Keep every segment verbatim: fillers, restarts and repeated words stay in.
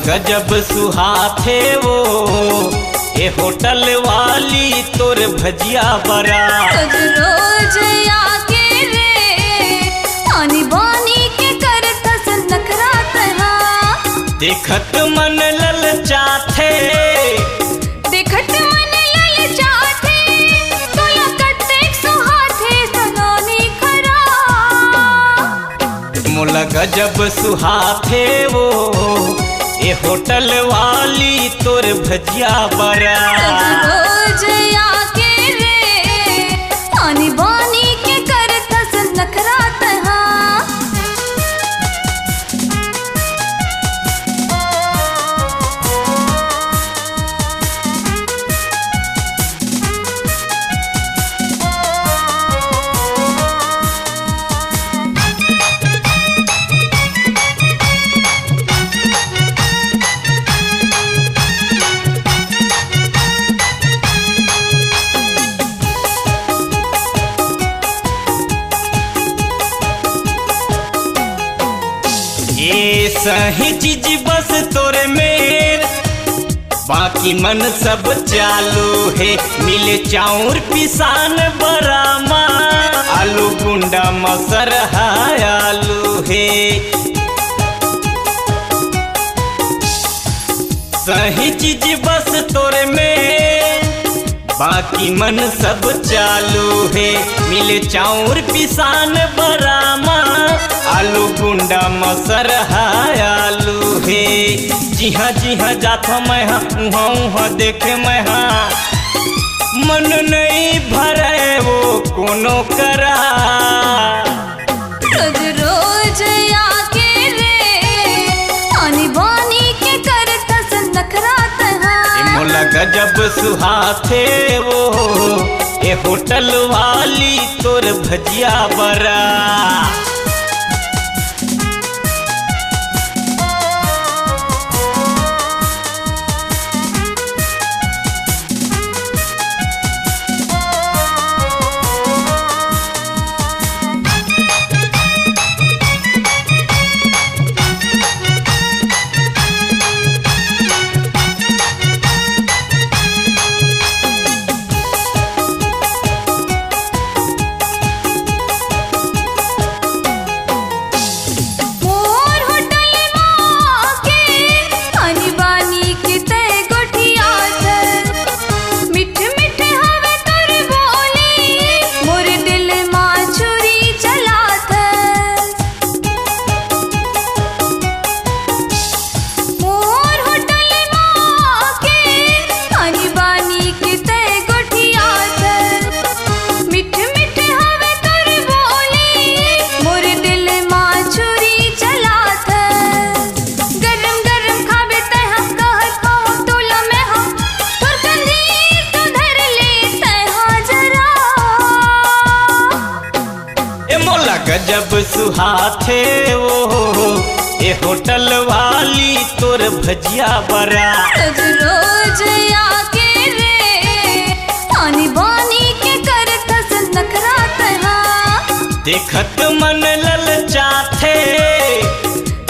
गजब सुहाथे वो ए होटल वाली तोर भजिया बरा। रोज रोज आके रे आनी बानी के करथस नखरा तैहा। देखत मन ललचाथे। देखत मन ललचाथे, तोला कतेक सुहाथे सलोनी खरा। मोला गजब सुहाथे वो ए होटल वाली तोर भजिया बरा। रोज रोज आके रे आनी बानी के करथस नखरा तहा। ये सही चीज बस तोरे मेर, बाकी मन सब चालू हे। मिले चाउर पिसान बरामा, आलू गुंडा मसर हा आलू हे। सही चीज बस तोरे मेर, बाकी मन सब चालू हे। मिले चाउर पिसान बरामा, आलू गुंडा मसर हा आलू हे। जिहाँ जिहाँ जाथो मैं हा, उहाँ उहाँ देखे मैं हा। मन नहीं भरे वो कोनो करा। रोज रोज आके रे आनी बानी के करथस नखरा तहा। ए मोला गजब सुहाथे वो ए होटल वाली तोर भजिया बरा। मोर होटल मा के आनी बानी के तय गोठियाथस। मिठ मिठ हवे तोर बोली, मोर दिल मा छुरी चलाथस। मोर होटल मा के आनी बानी के तय गोठियाथस। मिठ मिठ हवे तोर बोली, मोर दिल मा छुरी चलाथस। गरम गरम खाबे तैहा, कहत हवं तोला मैं हा, तोर कंधीर तो धर ले तैहा जरा। ए मोला गजब सुहाथे वो, ए होटल वाली तोर भजिया बरा। रोज रोज आके रे आनी बानी के करथस नखरा तहा। देखत मन ललचाथे।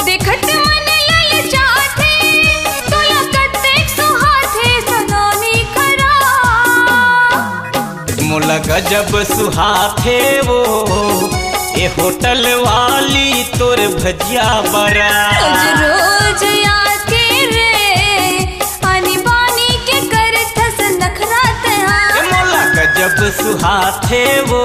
देखत मन ललचाथे, तोला कतेक सुहाथे सलोनी खरा। मोला गजब सुहाथे वो, ए होटल वाली तोर भजिया बरा। रोज रोज आके रे, आनी बानी के करथस नखरा तहा। ए मोला गजब सुहाथे वो,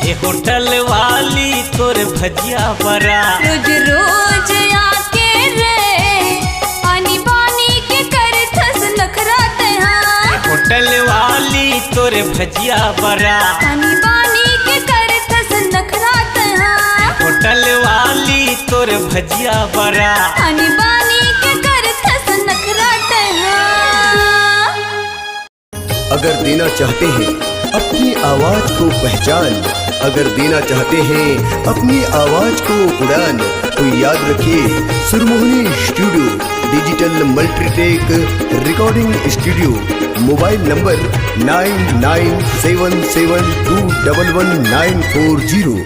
ए होटल वाली तोर भजिया बरा। रोज रोज आके रे, आनी बानी के करथस नखरा तहा। ए होटल वाली तोर भजिया बरा। आनी बानी के करथस नखरा तहा। ए होटल वाली तोर भजिया बरा। आनी बानी के करथस नखरा तहा। अगर देना चाहते हैं अपनी आवाज को पहचान, अगर देना चाहते हैं अपनी आवाज को उड़ान, तो याद रखिए Surmohani studio, digital multitech recording studio, mobile number nine nine seven seven two double one nine four zero.